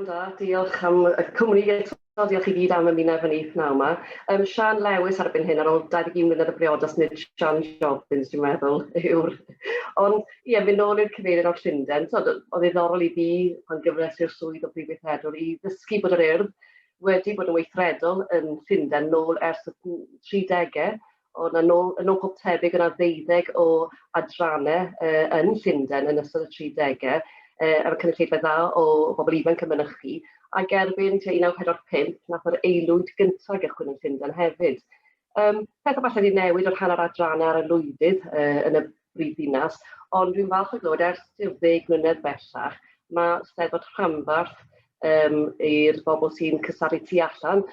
Pnawn da, diolch am y cwmni eto, diolch i gyd am ymuno efo ni pnawn 'ma. Sian Lewis erbyn hyn ar ôl 21 mlynedd o briodas, nid Sian Jobbins dwi'n meddwl yw'r... Ond ie, mynd nôl i'r cyfeiriad o'r Llundain, tibod, oedd ddiddorol i fi pan gyfres i'r swydd o Brif Weithredwr i ddysgu bod yr Urdd wedi bod yn weithredol yn Llundain nôl ers y 30au, Oedd 'na nôl, yn ôl pob tebyg, yna ddeuddeg o adrannau yn Llundain yn ystod y 30au, efo cynulleidfa dda o bobl ifanc yn mynychu, ac erbyn tua 1945, nath yr aelwyd gyntaf gychwyn yn Llundain hefyd. Pethau falle wedi newid o'r hanner adrannau ar y lwydydd yn y brifddinas, ond dwi'n falch o glywed ers 20 mlynedd bellach, mae Steddfod Rhanbarth yym i'r bobl sy'n cystadlu tu allan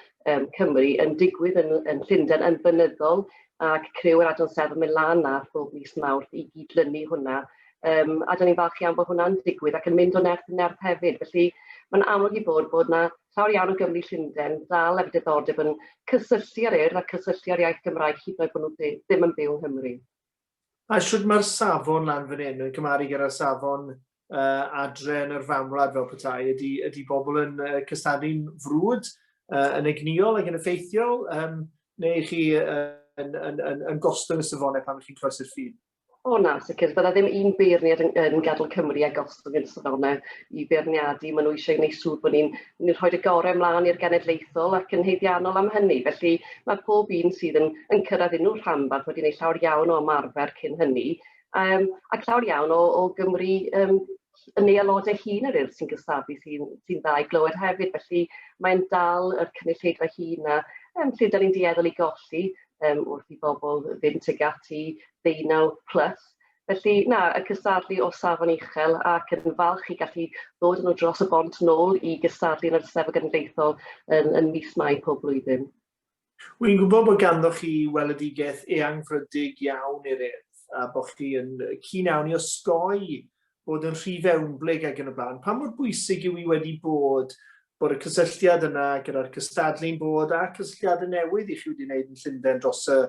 Cymru yn digwydd yn yn Llundain yn flynyddol, ac criw yr Adran Steddfod yn mynd lan 'na bob mis Mawrth i gydlynu hwnna. A 'dan ni'n falch iawn bod hwnna'n digwydd ac yn mynd o nerth i nerth hefyd. Felly mae'n amlwg i bod bod 'na llawer iawn o Gymry Llundain dal efo diddordeb yn cysylltu â'r Urdd a cysylltu â'r iaith Gymraeg hyd yn oed bod nhw ddim yn byw yng Nghymru. A shwd mae'r safon lan fan hyn yn cymharu gyda'r safon adre yn yr famwlad fel petai? Ydy, ydy bobl yn cystadlu'n frwd, yn egnïol ac yn effeithiol, um, neu chi yn, yn, yn, yn gostwng y safonau pan chi'n croesi'r ffin? O na, sicr. Bydda ddim un beirniad yn, yn gadael Cymru a gostwng yn safonau i beirniadu. Maen nhw eisiau gwneud siŵr bod ni'n ni rhoi y gorau ymlaen i'r genedlaethol ac yn haeddiannol am hynny. Felly mae pob un sydd yn, yn cyrraedd unrhyw rhanbarth wedi gwneud llawer iawn o ymarfer cyn hynny. Ac llawer iawn o, o Gymru yn ei aelodau hun yr Urdd sy'n gystadlu sy'n sy dda i glywed hefyd. Felly mae'n dal yr cynulleidfa hun na lle da ni'n dueddol i golli wrth i bobl fynd tuag at i ddeunaw plus. Felly na, y cystadlu o safon uchel ac yn falch i gallu ddod â nhw dros y bont nôl i gystadlu yn yr Eisteddfod Genedlaethol yn, yn mis Mai pob blwyddyn. Wy'n gwybod bod ganddoch chi weledigaeth eangfrydig iawn i'r Urdd a bod chi yn keen iawn i osgoi bod yn rhy fewnblyg ac yn y blaen. Pa mor bwysig yw hi wedi bod bod y cysylltiad yna gyda'r cystadlu'n bod a cysylltiadau newydd i chi wedi wneud yn Llundain dros y,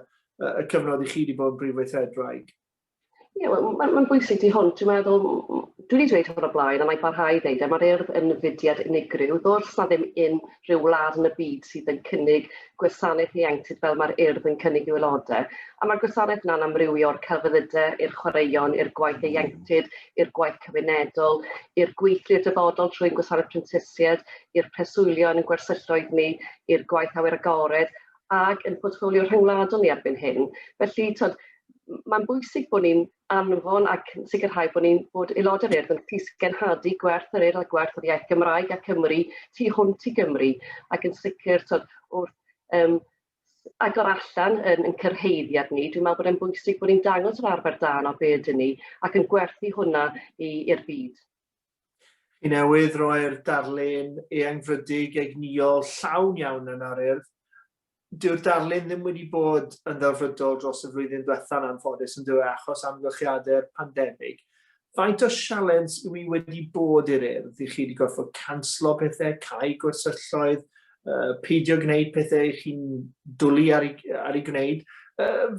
y cyfnod i chi wedi bod yn brif weithredwraig? Ie, wel, mae'n ma bwysig tu hwnt. Dwi'n meddwl, dwi wedi dweud hwn o blaen, a mae parhau i ddeud e, mae'r Urdd yn fudiad unigryw. Does na ddim unrhyw wlad yn y byd sydd yn cynnig gwasanaeth ieuenctid fel mae'r Urdd yn cynnig i'w aelodau. A mae'r gwasanaeth yna'n amrywio o'r celfyddydau, i'r chwaraeon, i'r gwaith ieuenctid, i'r gwaith cymunedol, i'r gweithlu'r dyfodol trwy'n gwasanaeth prentisiaid, i'r preswylio yn y gwersylloedd ni, i'r gwaith awyr agored, ac yn portffolio rhyngwladol ni erbyn hyn. Felly, twod, mae'n bwysig bod ni'n anfon ac sicrhau bod ni'n bod aelodau'r Urdd yn llysgenhadu gwerth yr Urdd a gwerth yr iaith Gymraeg a Cymru tu hwnt i Gymru ac yn sicr twod, wrth agor allan yn, yn cyrhaeddiad ni, dwi'n meddwl bod e'n bwysig bod ni'n dangos yr arfer da yna be ydyn ni ac yn gwerthu hwnna i'r byd. Chi newydd roi'r darlun eangfrydig, egnïol, llawn iawn yna o'r Urdd. Dyw'r darlun ddim wedi bod yn ddelfrydol dros y flwyddyn diwetha' yn anffodus yn dyw e achos amgylchiadau'r pandemig. Faint o sialens yw hi wedi bod i'r Urdd? I chi wedi gorfod canslo pethau, cau gwersylloedd, peidio gwneud pethau i chi'n dwlu ar ei, ar ei gwneud.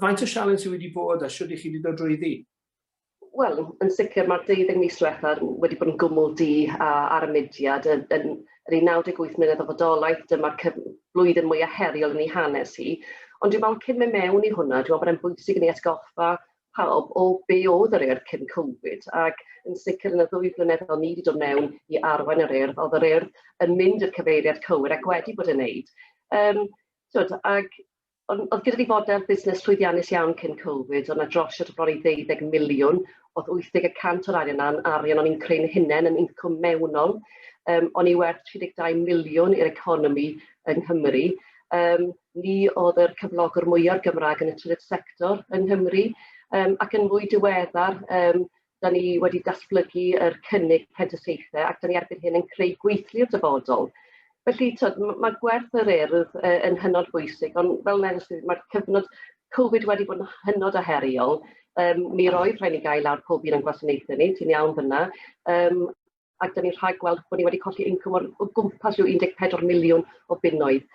Faint o sialens yw wedi bod a shwd i chi wedi dod drwyddi? Wel, yn sicr mae'r deuddeg mis diwethaf wedi bod yn gwmwl du ar y mudiad. Yn, yn, yn ei 98 mlynedd o fodolaeth, dyma'r blwyddyn mwyaf heriol yn ei hanes hi. Ond dwi'n meddwl cyn mynd mewn i hwnna, dwi'n meddwl bod e'n bwysig i ni atgoffa pawb o be oedd yr Urdd cyn Covid, ac yn sicr yn y ddwy flynedd o'n ni wedi dod mewn i arwain yr Urdd, oedd yr Urdd yn mynd i'r cyfeiriad cywir ac wedi bod yn neud. Twyd, ac Ond oedd gyda ni fodel busnes llwyddiannus iawn cyn Covid, oedd 'na drosiad o bron i ddeuddeg miliwn, oedd 80 y cant o'r arian 'na'n arian o'n i'n creu'n hunain yn incwm mewnol. O'n i werth 32 miliwn i'r economi yng Nghymru. Ni oedd yr cyflogwr mwya'r Gymraeg yn y trydydd sector yng Nghymru. Ac yn fwy diweddar, da ni wedi datblygu yr cynnig prentisiaethau ac da ni erbyn hyn yn creu gweithlu'r dyfodol. Felly, twod, mae gwerth yr Urdd yn hynod bwysig, ond fel nes i, mae'r cyfnod Covid wedi bod yn hynod o heriol. Mi roedd rhaid ni gael lawr pob un o'n gwasanaethau ni, ti'n iawn fyna. Ac da ni'n rhag gweld bod ni wedi colli incwm o'r, o gwmpas rhyw 14 miliwn o bunnoedd.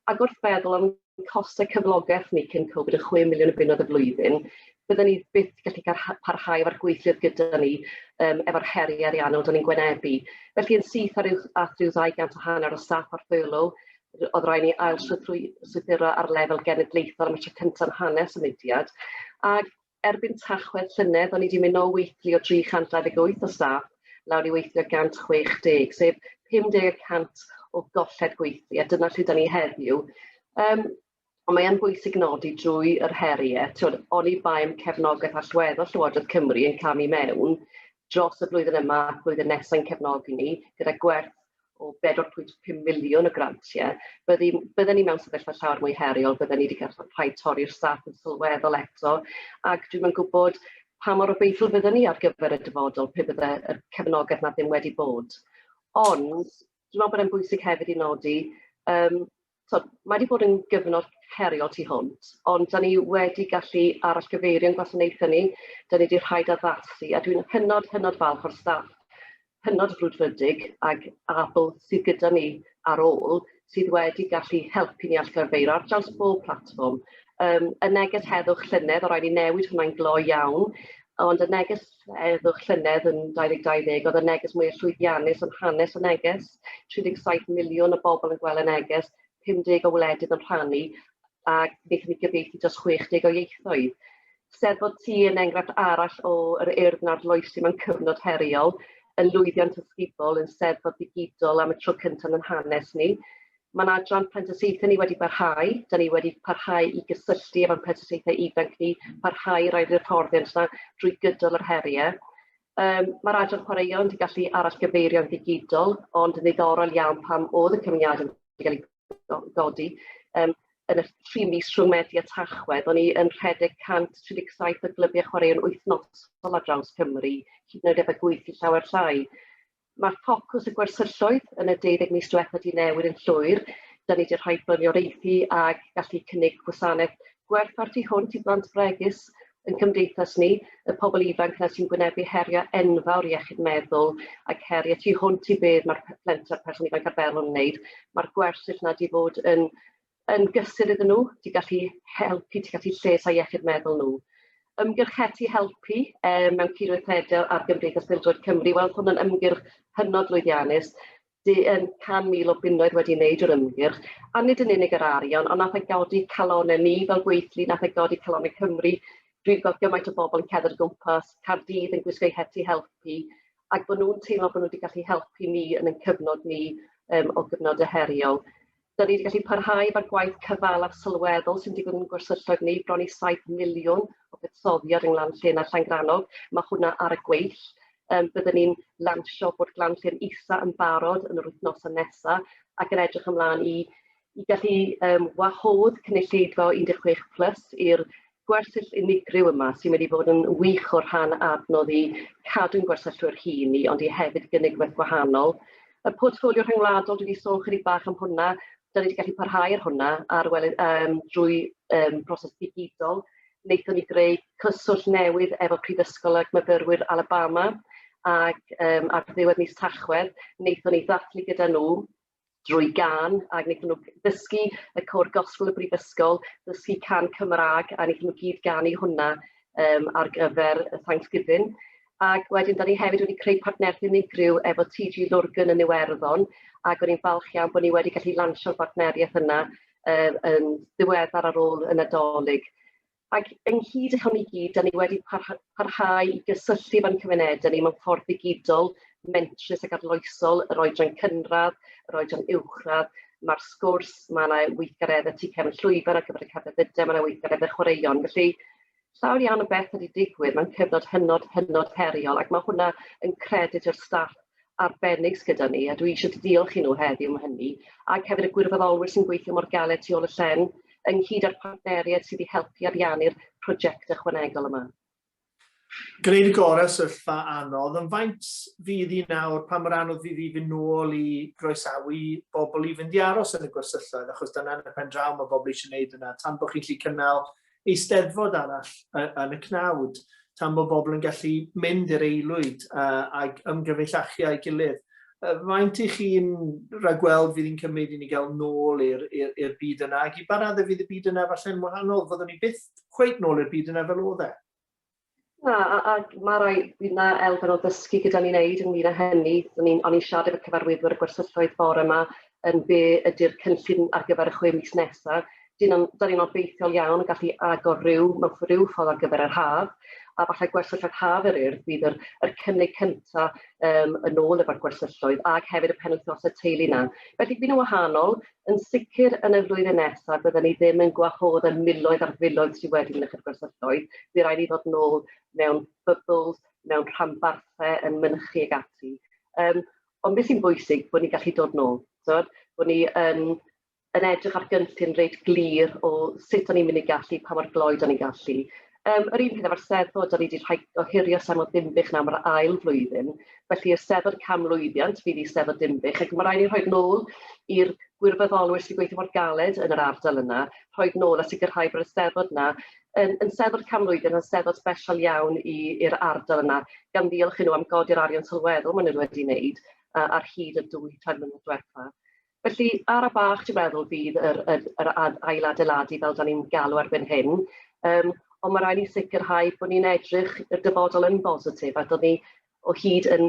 Ac wrth feddwl am costau cyflogaeth ni cyn Covid yn 6 miliwn o bunnoedd y flwyddyn, Bydden ni byth gallu parhau efo'r gweithluoedd gyda ni efo'r heriau ariannol 'dan ni'n gwynebu. Felly yn syth ar ryw, at ryw 200 o hanner o staff ar furlough, oedd rhaid ni ail-strwythuro ar lefel genedlaethol am y tro cyntaf yn hanes y mudiad. Ac erbyn Tachwedd llynedd, o'n i wedi mynd o weithlu o 328 o staff lawr i weithio 160, sef 50% o golled gweithlu, a dyna lle da ni heddiw. Ond mae yn bwysig nodi drwy yr heriau, twyd, oni bai am cefnogaeth allweddol Llywodraeth Cymru yn camu mewn dros y flwyddyn yma ac flwyddyn nesaf yn cefnogi ni, gyda gwerth o 4.5 miliwn o grantiau, bydden ni mewn sefyllfa llawer mwy heriol, bydden ni wedi cael rhaid torri'r staff yn sylweddol eto, ac dwi'm yn gwybod pa mor obeithiol fydden ni ar gyfer y dyfodol pe bydde yr cefnogaeth 'na ddim wedi bod. Ond dwi'n meddwl bod e'n bwysig hefyd i nodi, so, mae wedi bod yn gyfnod heriol tu hwnt, ond da ni wedi gallu arallgyfeirio'n gwasanaethau ni, da ni wedi rhaid addasu, a dwi'n hynod, hynod falch o'r staff hynod frwdfrydig ag abl sydd gyda ni ar ôl, sydd wedi gallu helpu ni allgyfeirio ar draws bob platfform. Y neges heddwch llynedd, o rhaid ni newid hwnna'n gloi iawn, ond y neges heddwch llynedd yn 2020 oedd y neges mwyaf llwyddiannus yn hanes y neges. 37 miliwn o bobl yn gweld y neges, 50 o wledydd yn rhannu, a wnaethon ni gyfieithu dros 60 o ieithoedd. Steddfod Ti yn enghraifft arall o yr Urdd yn arloesi mewn cyfnod heriol, yn lwyddiant ysgubol, yn Steddfod ddigidol am y tro cyntaf yn hanes ni. Mae'n adran prentisiaethau ni wedi parhau, da ni wedi parhau i gysylltu efo'n prentisiaethau ifanc ni, parhau i roi'r hyfforddiant yna drwy gydol yr heriau. Mae'r adran chwaraeon wedi gallu arallgyfeirio'n ddigidol, ond yn ddiddorol iawn pam oedd y cyfyngiadau wedi cael eu godi. Yn y 3 mis rhwng Medi a Tachwedd, o'n i yn rhedeg 137 o glybiau chwaraeon wythnosol ar draws Cymru, hyd yn oed efo gweithlu llawer llai. Mae ffocws y gwersylloedd yn y 12 mis diwethaf wedi newid yn llwyr. Da ni wedi rhoi blaenoriaethu a gallu cynnig gwasanaeth gwerthfawr tu hwnt i blant bregus yn cymdeithas ni, y pobl ifanc yna sy'n gwynebu heriau enfawr iechyd meddwl ac heriau tu hwnt i beth mae'r plentyn a'r person ifanc arferol yn wneud. Mae'r gwersyll yna wedi bod yn, yn gysur iddyn nhw, wedi gallu helpu tuag at eu lles a iechyd meddwl nhw. Ymgyrch Het i Helpu mewn cydweithrediad â'r Gymdeithas Pêl-droed Cymru, wel, hwn yn ymgyrch hynod lwyddiannus. Du yn 100,000 o bunnoedd wedi wneud yr ymgyrch, a nid yn unig yr arian, ond nath e godi calonnau ni fel gweithlu, nath e godi calonnau Cymru. Dwi'n gweld gymaint o bobl yn cerdded o gwmpas Caerdydd yn gwisgo eu het i helpu, ac bod nhw'n teimlo bod nhw wedi gallu helpu ni yn ein cyfnod ni o gyfnod y heriol. Da ni wedi gallu parhau efo'r gwaith cyfalaf sylweddol sy'n digwydd yn gwersylloedd ni, bron i 7 miliwn o buddsoddiad yng Nglan-llyn a Llangrannog. Mae hwnna ar y gweill. Byddwn ni'n lansio bod Glan-llyn Isa yn barod yn yr wythnosau nesaf ac yn edrych ymlaen i gallu wahodd cynulleidfa o 16 plus i'r gwersyll unigryw yma sy'n mynd i fod yn wych o rhan adnodd i cadw'n gwersyllwyr hŷn ni, ond i hefyd gynnig rhywbeth gwahanol. Y portffolio rhyngwladol, dwi wedi sôn chydig bach am hwnna, da ni wedi gallu parhau ar hwnna ar wel, drwy proses digidol. Wnaethon ni greu cyswllt newydd efo Prifysgol ac myfyrwyr Alabama, ac ar ddiwedd mis Tachwedd, wnaethon ni ddathlu gyda nhw drwy gân, ac wnaethon nhw ddysgu y côr gospel y Brifysgol, ddysgu cân Cymraeg, a wnaethon nhw gyd ganu hwnna ar gyfer y Thanksgiving. Ac wedyn, da ni hefyd wedi creu partneriaeth unigryw efo TG Lurgan yn Iwerddon, ac o'n i'n falch iawn bod ni wedi gallu lansio'r bartneriaeth yna yn ddiweddar ar ôl y Nadolig. Ac ynghyd â hwn i gyd, da ni wedi parhau i gysylltu efo'n cymunedau ni mewn ffordd ddigidol, mentrus ac arloesol, yr oedran cynradd, yr oedran uwchradd, mae'r sgwrs, mae yna weithgareddau tu cefn llwyfan ar gyfer y celfyddydau, mae yna weithgareddau chwaraeon. Felly, llawer iawn o beth wedi digwydd mewn cyfnod hynod, hynod heriol, ac mae hwnna yn credit i'r staff arbennig sydd gyda ni, a dwi eisiau diolch i nhw heddiw am hynny, ac hefyd y gwirfoddolwyr sy'n gweithio mor galed tu ôl y llen, ynghyd â'r partneriaid sydd wedi helpu ariannu'r prosiect ychwanegol yma. Gwneud y gorau sefyllfa anodd, ond faint fydd hi nawr, pa mor anodd fydd hi fynd nôl i groesawu bobl i fynd i aros yn y gwersylloedd, achos dyna yn y pen draw mae bobl eisiau gwneud yna, tan bod chi'n gallu cynnal eisteddfod arall yn y cnawd, tan bod bobl yn gallu mynd i'r aelwyd ac ymgyfeillachu â'i gilydd. Faint i chi'n rhagweld fydd hi'n cymryd i ni gael nôl i'r byd yna, ac i ba raddau fydd y byd yna falle'n wahanol? Fyddwn ni byth cweit nôl i'r byd yna fel oedd e? Na, a, a mae rai, bydd na elfen o ddysgu gyda ni'n neud ynglyn â hynny. O'n i'n o'n i'n siarad efo cyfarwyddwyr y gwersylloedd bore yma yn be ydy'r cynllun ar gyfer y 6 mis nesaf. Dyn o'n, da ni'n obeithiol iawn yn gallu agor rhyw, mewn rhyw ffordd ar gyfer yr haf, a falle gwersylloedd haf yr Urdd bydd yr, yr cynnig cyntaf yn ôl efo'r gwersylloedd ac hefyd y penwythnosau teulu na. Felly bydd nhw'n wahanol, yn sicr yn y flwyddyn nesaf byddwn ni ddim yn gwahodd y miloedd ar filoedd sydd wedi mynychu'r gwersylloedd. Bydd rhaid ni ddod nôl mewn bubbles, mewn rhanbarthau yn mynychu ag ati. Ond beth sy'n bwysig, bod ni'n gallu dod nôl, tibod? Bod ni yn, yn edrych ar gynllun reit glir o sut o'n ni'n mynd i gallu, pa mor gloi o'n ni'n gallu. Yr un peth efo'r Steddfod, o'n ni wedi rhoi gohirio Steddfod Dinbych nawr am yr ail flwyddyn, felly y Steddfod canmlwyddiant fydd i Steddfod Dinbych, ac mae rhaid ni rhoi nôl i'r gwirfoddolwyr sy'n gweithio mor galed yn yr ardal yna, rhoi nôl a sicrhau bod y Steddfod yna yn, yn Steddfod canmlwyddiant, yn Steddfod special iawn i'r ardal yna, gan ddiolch i nhw am godi'r arian sylweddol maen nhw wedi wneud ar hyd y 2-3 mlynedd diwetha. Felly, ara bach, dwi'n meddwl, fydd yr, yr, yr ailadeiladu fel da ni'n galw erbyn hyn. Ond mae rhaid ni sicrhau bod ni'n edrych i'r dyfodol yn bositif a dod ni o hyd yn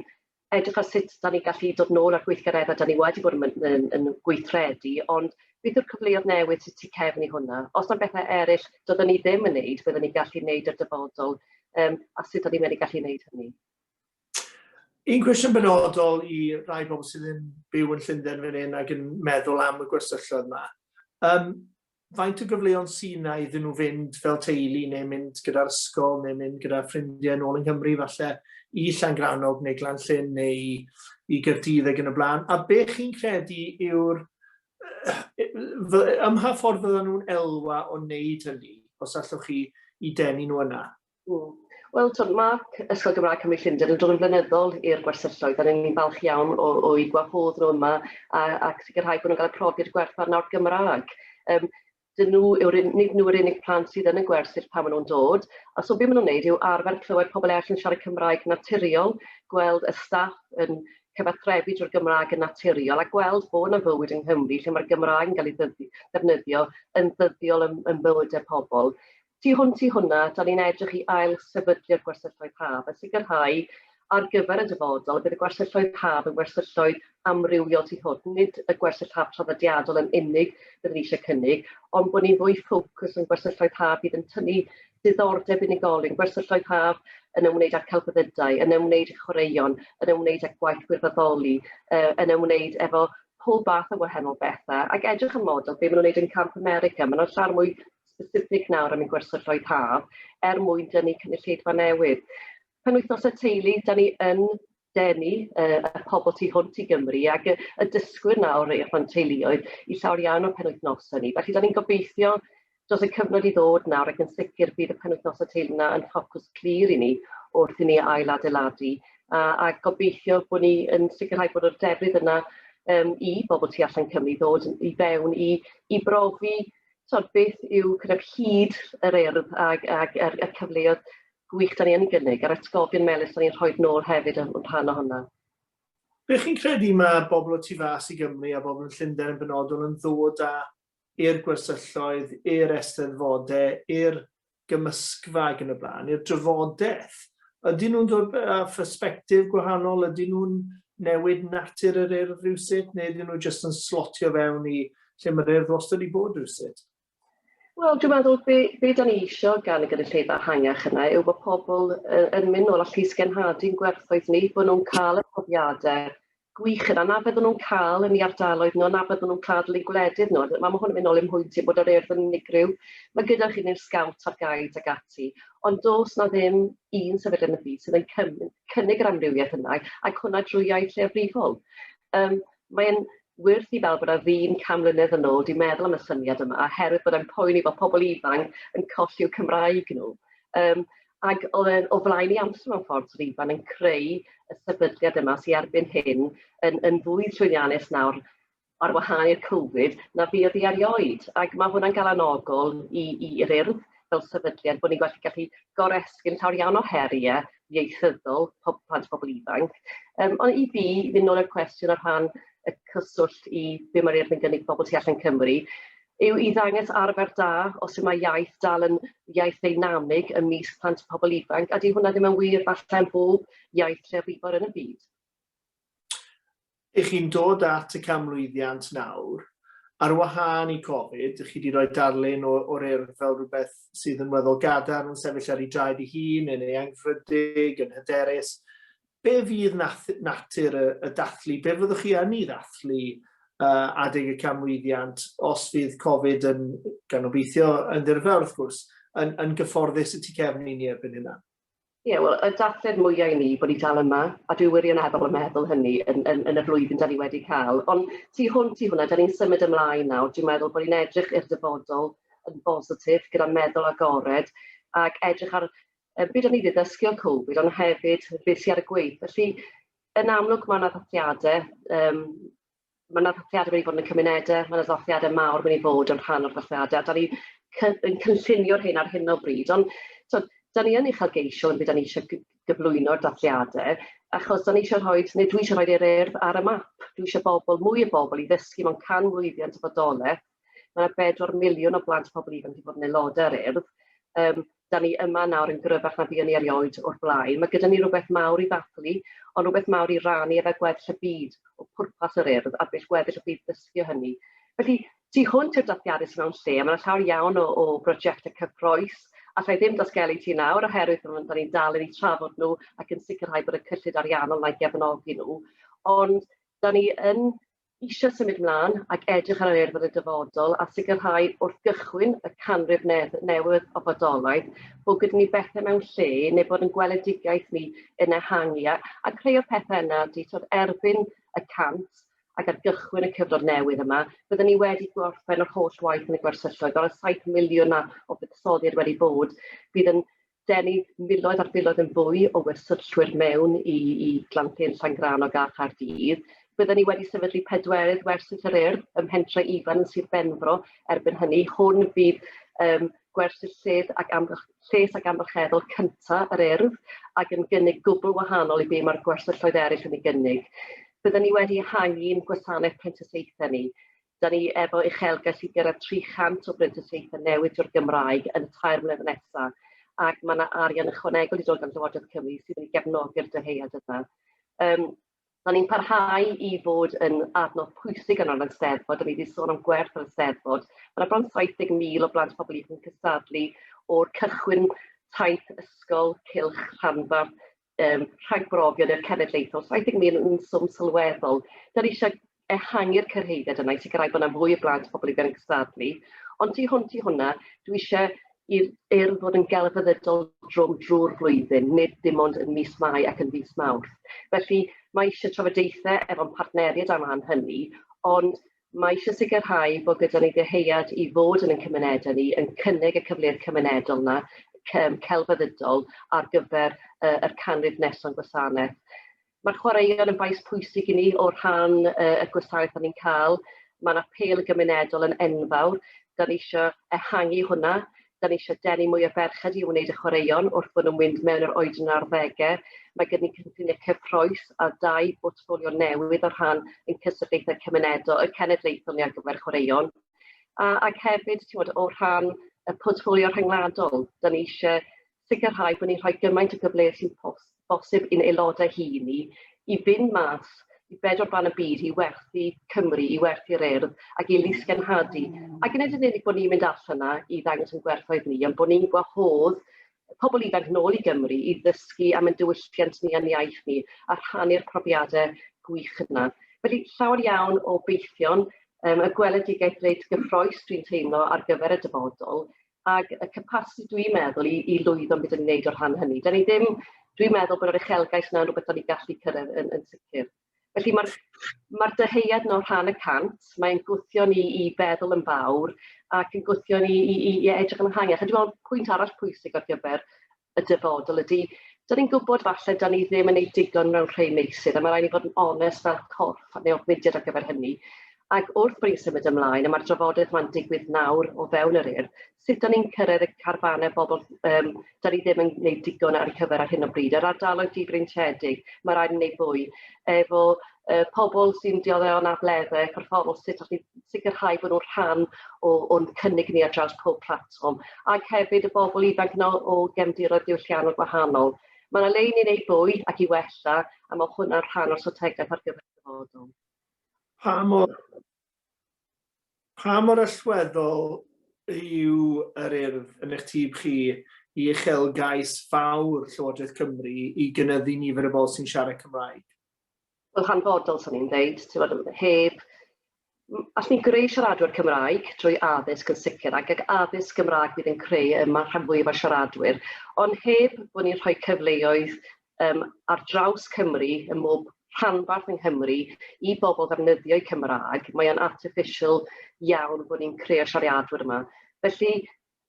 edrych ar sut da ni'n gallu dod nôl ar gweithgareddau da ni wedi bod yn, yn, yn gweithredu, ond beth yw'r cyfleoedd newydd sydd tu cefn i hwnna? Os yna bethau eraill doeddwn ni ddim yn neud, byddwn ni'n gallu neud i'r dyfodol, a sut da ni'n mynd i gallu neud hynny? Un cwestiwn benodol i rai bobl sydd yn byw yn Llundain fan hyn ac yn meddwl am y gwersylloedd yma. Faint o gyfleon sy'n na iddyn nhw fynd fel teulu neu mynd gyda'r ysgol neu mynd gyda ffrindiau nôl yng Nghymru falle i Llangrannog neu Glan-llyn neu i, i Gaerdydd ac yn y blaen. A be chi'n credu yw'r... Ym mha ffordd fyddan nhw'n elwa o wneud hynny, os allwch chi i denu nhw yna? Wel, twyd, mae Ysgol Gymraeg Cymru Llundain yn dod yn flynyddol i'r gwersylloedd, a ni'n falch iawn o'u gwahodd nhw yma ac sicrhau bod nhw'n cael y profiad gwerthfawr nawr Gymraeg. Dyn nhw yw'r, nid nhw yw'r unig plant sydd yn y gwersyll pan maen nhw'n dod, a so beth maen nhw'n wneud yw arfer clywed pobl eraill yn siarad Cymraeg naturiol, gweld y staff yn cyfathrebu drwy'r Gymraeg yn naturiol a gweld bod yna fywyd yng Nghymru lle mae'r Gymraeg yn cael ei ddefnyddio yn ddyddiol yn bywydau pobl. Tu hwnt i hwnna, da ni'n edrych i ail sefydlu'r gwersylloedd haf a sicrhau ar gyfer y dyfodol y bydd y gwersylloedd haf yn wersylloedd amrywiol tu hwnt, nid y gwersyll haf traddodiadol yn unig byddwn ni eisiau cynnig, ond bod ni'n fwy ffocws yn gwersylloedd haf fydd yn tynnu diddordeb unigolyn, gwersylloedd haf yn ymwneud â'r celfyddydau, yn ymwneud â chwaraeon, yn ymwneud â gwaith gwirfoddoli, yn ymwneud efo pob fath o wahanol bethau, ac edrych yn model be maen nhw'n wneud yn Camp America. Maen nhw'n llawer mwy specific nawr am ein gwersylloedd haf er mwyn dynnu cynulleidfa newydd. Penwythnos y teulu, da ni yn denu y pobl tu hwnt i Gymru ac y dysgwyr nawr rei o'n teuluoedd i llawer iawn o'r penwythnosau ni. Felly da ni'n gobeithio dros y cyfnod i ddod nawr ac yn sicr bydd y penwythnosau teulu yna yn ffocws clir i ni wrth i ni ailadeiladu a gobeithio bod ni yn sicrhau bod yr defnydd yna i bobl tu allan Cymru ddod i fewn i brofi so, beth yw kind of hyd yr Urdd ag y cyfleoedd gwych da ni yn gynnig, a'r atgofion melys da ni'n rhoi nôl hefyd yn rhan o hwnna. Be chi'n credu mae bobl o tu fas i Gymru a bobl yn Llundain yn benodol yn ddod â i'r gwersylloedd, i'r eisteddfodau, i'r gymysgfa ac yn y blaen, i'r drafodaeth? Ydyn nhw'n dod â phersbectif gwahanol? Ydyn nhw'n newid natur yr Urdd rhywsut? Neu ydyn nhw jyst yn slotio fewn i lle mae'r Urdd wastad wedi bod rhywsut? Wel, dwi'n meddwl be da ni eisiau gan y gynulleidfa ehangach yna yw bod pobl yn mynd nôl a llysgenhadu'n gwerthoedd ni, bod nhw'n cael y profiadau gwych yna, na fydden nhw'n cael yn eu ardaloedd nhw, na fydden nhw'n cael yn eu gwledydd nhw. Mae hwn yn mynd nôl i'm mhwynt i bod yr Urdd yn unigryw. Mae gyda chi neu'r Scouts a'r Guides ac ati, ond does na ddim un sefydliad yn y byd sydd yn cynnig yr amrywiaeth yna, ac hwnna drwy iaith lleiafrifol. Mae'n wyrth i fel bod 'na ddyn 100 mlynedd yn ôl 'di meddwl am y syniad yma, oherwydd bod e'n poeni bod pobl ifanc yn colli i'w Cymraeg nhw. Ac oedd e'n o flaen ei amser mewn ffordd, Sir Ifan, yn creu y sefydliad yma sydd erbyn hyn yn fwy llwyddiannus nawr ar wahân i'r Covid na fuodd hi erioed. Ac mae hwnna'n galanogol i'r Urdd fel sefydliad, bod ni'n gallu goresgyn llawer iawn o heriau ieithyddol plant pobl ifanc. Ond i fi, i fynd nôl i'r cwestiwn o rhan y cyswllt i be mae'r Urdd yn gynnig bobl tu allan Cymru, yw i ddangos arfer da o sut mae iaith dal yn iaith ddeinamig ymysg plant a pobl ifanc, a 'di hwnna ddim yn wir falle am bob iaith lleiafrifol yn y byd. Ych chi'n dod at y canmlwyddiant nawr, ar wahân i Covid, ych chi wedi rhoi darlun o'r Urdd fel rhywbeth sydd yn weddol gadarn, yn sefyll ar ei draed ei hun, yn eangfrydig, yn hyderus. Be fydd natur y, y dathlu? Be fyddwch chi yn ei ddathlu uh, adeg y canmlwyddiant os fydd Covid yn, gan obeithio, yn ddirfawr wrth gwrs, yn, yn gyfforddus y tu cefn i ni erbyn hynna? Ie, wel, y dathliad mwya i ni bod ni dal yma, a dwi wirioneddol yn meddwl hynny yn, yn, yn y flwyddyn da ni wedi cael. Ond tu hwnt i hwnna, da ni'n symud ymlaen nawr. Dwi'n meddwl bod ni'n edrych i'r dyfodol yn bositif, gyda meddwl agored, ac edrych ar beth da ni wedi ddysgu o Covid, ond hefyd beth sydd ar y gweill. Felly, yn amlwg mae yna ddathliadau, um, mae yna ddathliadau mynd i fod yn y cymunedau, mae yna ddathliadau mawr mynd i fod yn rhan o'r ddathliadau, a da ni yn cynllunio'r hyn ar hyn o bryd, ond so, da ni yn uchelgeisiol yn byd da ni eisiau gyflwyno'r dathliadau, achos da ni eisiau rhoi, neu dwi eisiau rhoi yr urdd ar y map, dwi eisiau bobl, mwy o bobl i ddysgu mewn canmlwyddiant o fodolaeth. Mae yna 4 miliwn o blant pobl ifanc wedi bod yn aelodau ar Urdd. Um, da ni yma nawr yn gryfach na fuon ni erioed o'r blaen. Mae gyda ni rhywbeth mawr i ddathlu, ond rhywbeth mawr i rannu efo gweddill y byd o pwrpas yr Urdd a beth gweddill y byd ddysgu o hynny. Felly, tu hwnt i'r dathliadau sydd mewn lle, a mae yna llawer iawn o, o brosiectau cyffroes, allai ddim datgelu ti nawr oherwydd da ni'n dal yn eu trafod nhw ac yn sicrhau bod y cyllid ariannol na'i gefnogi nhw. Ond da ni yn eisiau symud mlaen ac edrych ar yr Urdd yn y dyfodol a sicrhau wrth gychwyn y canrif newydd o fodolaeth bod gyda ni bethau mewn lle neu bod yn gweledigaeth ni yn ehangu a, a creu o'r pethau yna ydy twod, erbyn y cant ac ar gychwyn y cyfnod newydd yma, byddwn ni wedi gorffen yr holl waith yn y gwersylloedd, o'r 7 miliwn o buddsoddiad wedi bod, bydd yn denu miloedd ar filoedd yn fwy o wersyllwyr mewn i, i Glanllyn, Llangrannog a Chaerdydd. Byddwn ni wedi sefydlu pedwerydd wersyll yr Urdd ym Mhentre Ifan yn Sir Benfro erbyn hynny. Hwn fydd um, gwersyll lled ac amgylch, lles ac amgylcheddol cyntaf yr Urdd ac yn gynnig gwbl wahanol i be mae'r gwersylloedd eraill yn ei gynnig. Byddwn ni wedi ehangu'n gwasanaeth prentisiaethau ni. Da ni efo uchelgais i gyrraedd 300 o brentisiaethau newydd drwy'r Gymraeg yn y tair mlynedd nesaf, ac mae yna arian ychwanegol i dod gan Llywodraeth Cymru sydd yn gefnogi'r dyheuad yna. Um, da ni'n parhau i fod yn adnodd pwysig yn yr Eisteddfod, da ni wedi sôn am gwerth yr Eisteddfod. Mae yna bron 70,000 o blant pobl ifanc yn cystadlu o'r cychwyn taith ysgol, cylch, rhanbarth, um, rhagbrofion i'r cenedlaethol, 70,000 yn swm sylweddol. Da ni eisiau ehangu'r cyrhaeddiad yna i sicrhau bod yna fwy o blant pobl ifanc yn cystadlu. Ond tu hwnt i hwnna, dwi eisiau i'r Urdd fod yn gelfyddydol drwm drwy'r flwyddyn, nid dim ond yn mis Mai ac yn fis Mawrth. Felly mae eisiau trafodaethau efo'n partneriaid am ran hynny, ond mae eisiau sicrhau bod gyda ni ddyheuad i fod yn ein cymunedau ni, yn cynnig y cyfleoedd cymunedol yna, celfyddydol, ar gyfer uh, yr canrif nesaf o'n gwasanaeth. Mae'r chwaraeon yn faes pwysig i ni o rhan uh, y gwasanaeth da ni'n cael. Mae'n apêl gymunedol yn enfawr. Da ni eisiau ehangu hwnna. Da ni eisiau denu mwy o ferched i wneud y chwaraeon wrth bod nhw'n mynd mewn yr oedran arddegau. Mae gen ni cynlluniau cyffrous a dau bortffolio newydd o rhan ein cystadlaethau cymunedol, y cenedlaethol ni ar gyfer chwaraeon. A, ac hefyd, ti'n bod, o rhan y portffolio rhyngwladol, da ni eisiau sicrhau bod ni'n rhoi gymaint o gyfleoedd sy'n bosib i'n aelodau hŷn ni i fynd mas i bedwar ban y byd i werthu Cymru, i werthu'r Urdd ac i lysgenhadu. Ac nid yn unig bod ni'n mynd allan yna i ddangos ein gwerthoedd ni, ond bod ni'n gwahodd pobl ifanc nôl i Gymru i ddysgu am ein diwylliant ni a'n iaith ni a rhannu'r profiadau gwych yna. Felly llawer iawn o obeithion, um, y gweledigaeth reit gyffroes dwi'n teimlo ar gyfer y dyfodol, ac y capasiti dwi'n meddwl i, i lwyddo yn beth ni'n neud o rhan hynny. Da ni ddim, dwi'n meddwl bod yr uchelgais yna yn rhywbeth da ni'n gallu cyrraedd yn, yn sicr. Felly mae'r mae dyheuad yno rhan y cant, mae'n gwthio ni i feddwl yn fawr ac yn gwthio ni i, i, i edrych yn ehangach. A dwi'n meddwl pwynt arall pwysig ar gyfer y dyfodol ydy, da ni'n gwybod falle da ni ddim yn ei digon mewn rhai meysydd, a mae rhaid ni fod yn onest fel corff neu mudiad ar gyfer hynny. Ac wrth bod ni'n symud ymlaen, a mae'r drafodaeth ma'n digwydd nawr o fewn yr Urdd, sut da ni'n cyrraedd y carfanau bobl um, da ni ddim yn gwneud digon ar eu cyfer ar hyn o bryd. Yr ardaloedd difreintiedig, mae rhaid i ni wneud fwy. Efo pobl sy'n dioddef o anableddau corfforol, sut allwn ni sicrhau bod nhw'n rhan o'n cynnig ni ar draws pob platfform. Ac hefyd y bobl ifanc yno o gefndiroedd diwylliannol gwahanol. Mae yna le i ni wneud fwy ac i wella, a mae hwnna'n rhan o'r strategaeth ar gyfer y dyfodol. Pa mor, pa mor allweddol yw yr Urdd yn eich tîb chi i uchelgais fawr Llywodraeth Cymru i gynyddu nifer y bobl sy'n siarad Cymraeg? Wel, hanfodol, swn i'n dweud. Ti'n heb... Allwn ni greu siaradwyr Cymraeg drwy addysg yn sicr, ac ag addysg Gymraeg fydd yn creu yma rhan fwyaf o siaradwyr, ond heb bod ni'n rhoi cyfleoedd um, ar draws Cymru, ym mhob rhanbarth yng Nghymru, i bobl ddefnyddio'u Cymraeg, mae o'n artificial iawn bod ni'n creu'r siaradwyr yma. Felly,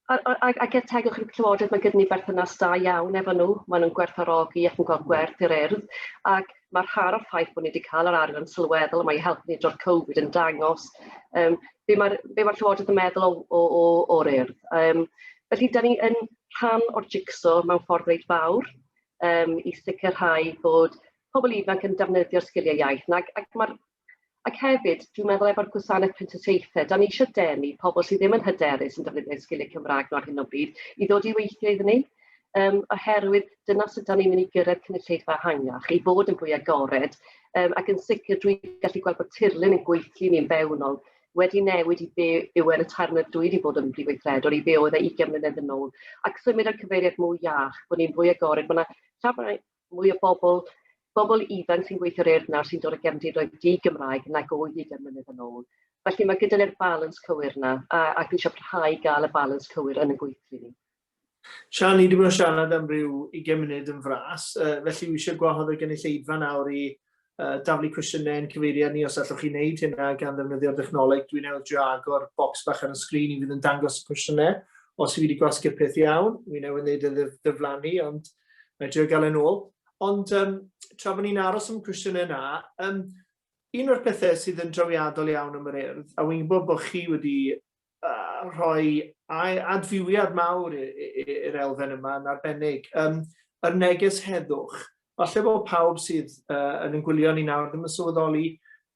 a, a, a, a tegwch i'r Llywodraeth, mae gyda ni berthynas da iawn efo nhw, maen nhw'n gwerthfawrogi ac yn gweld gwerth i'r Urdd, ac mae'r rhan o'r ffaith bod ni wedi cael yr arian sylweddol yma i helpu ni drwy'r Covid yn dangos um, be mae'r be mae Llywodraeth yn meddwl o, o, o, o'r Urdd. Um, felly, da ni yn rhan o'r jigsaw mewn ffordd reit fawr um, i sicrhau bod pobl ifanc yn defnyddio'r sgiliau iaith. Ac, ac, mae'r, ac hefyd, dwi'n meddwl efo'r gwasanaeth prentisiaethau, da ni eisiau denu pobl sydd ddim yn hyderus yn defnyddio sgiliau Cymraeg nhw ar hyn o bryd i ddod i weithio iddyn ni. Um, oherwydd dyna sut da ni'n mynd i gyrraedd cynulleidfa ehangach, i fod yn fwy agored, um, ac yn sicr dwi'n gallu gweld bod tirlun yn gweithlu ni'n fewnol wedi newid i be yw e yn y tair mlynedd dwi wedi bod yn brif weithredwr i be oedd e 20 mlynedd yn ôl, ac symud ar cyfeiriad mwy iach, bod ni'n fwy agored, mae yna llawer mwy o bobl, bobl ifanc sy'n gweithio i'r Urdd nawr sy'n dod o gefndiroedd di-Gymraeg nag oedd 20 mlynedd yn ôl. Felly mae gyda ni'r balans cywir yna, a, a dwi eisiau parhau i gael y balans cywir yn y gweithlu ni. Sian, ni wedi bod yn siarad am ryw 20 munud yn fras, felly wi eisiau gwahodd y gynulleidfa nawr i daflu cwestiynau yn cyfeiriad ni os allwch chi wneud hynna gan ddefnyddio'r dechnoleg. Dwi newydd drio agor bocs bach ar y sgrin i fydd yn dangos y cwestiynau. Os i wedi gwasgu'r peth iawn, wi newydd wneud y ddiflannu, ond mae drio gael e'n ôl. Ond um, tra bod ni'n aros am y cwestiynau yna, um, un o'r pethau sydd yn drawiadol iawn am yr Urdd, a wy'n gwybod bod chi wedi rhoi adfywiad mawr i'r elfen yma yn arbennig. Um, yr neges heddwch. Falle bod pawb sydd uh, yn yn gwylio ni nawr ddim yn sylweddoli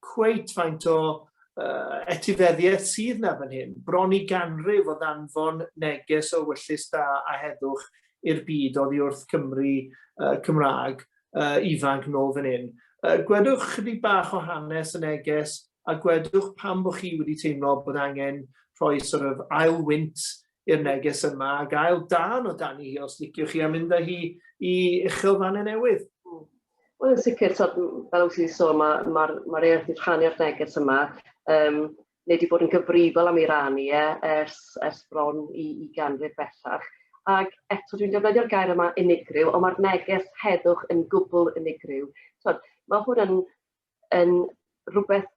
cweit faint o uh, etifeddiaeth sydd na fan hyn. Bron i ganrif o ddanfon neges o wyllys da a heddwch i'r byd oddi wrth Cymru uh, Cymraeg uh, ifanc nôl fan hyn. Uh, gwedwch chydig bach o hanes y neges a gwedwch pam bod chi wedi teimlo bod angen rhoi sort of ail wynt i'r neges yma ac ail dân o dani hi os liciwch chi a mynd â hi i uchelfannau newydd. Wel, yn sicr, so, fel wyt ti'n sôn, mae'r ma, ma, ma Urdd wedi rhannu'r neges yma. Um, neu wedi bod yn gyfrifol am ei rannu e ers, ers bron i, i ganrif bellach. Ac eto dwi'n defnyddio'r gair yma unigryw, ond mae'r neges heddwch yn gwbl unigryw. So, mae hwn yn yn rhywbeth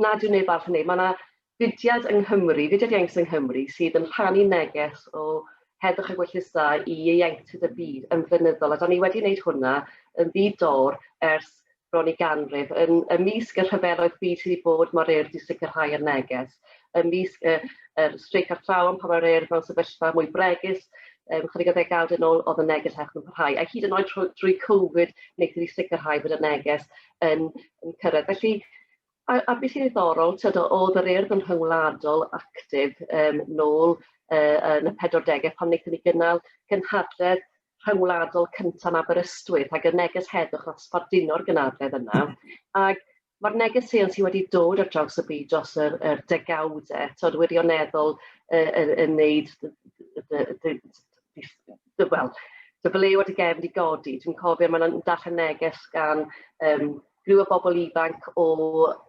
nad yw neb arall yn wneud. Mae yna fudiad yng Nghymru, fudiad ieuenctid yng Nghymru, sydd yn rhannu neges o heddwch a gweithio da i ieuenctid y byd yn flynyddol, a da ni wedi wneud hwnna yn ddi-dor ers bron i ganrif. Yn ymysg y rhyfeloedd byd sydd wedi bod, mae'r Urdd wedi sicrhau'r neges. Ymysg y, yr streic athrawon pan mae'r Urdd mewn sefyllfa mwy bregus, um, chydig o ddegawd yn ôl, oedd y neges heddwch yn parhau. A hyd yn oed trwy, trwy Covid, wnaethon ni sicrhau bod y neges yn, yn cyrraedd. Felly, a, a beth sy'n ddiddorol, tyd, oedd yr Urdd yn rhyngwladol actif um, nôl uh, yn y 40au pan wnaethon ni gynnal cynhadledd rhyngwladol cyntaf yn Aberystwyth ac y neges heddwch nath sbarduno'r gynhadledd yna. Ac mae'r negeseuon sydd wedi dod ar draws y byd dros yr, yr degawdau, tyd, wirioneddol uh, yn, yn neud wel, dy flew ar dy gefn di godi. Dwi'n cofio mae'n darllen neges gan um, griw o bobl ifanc o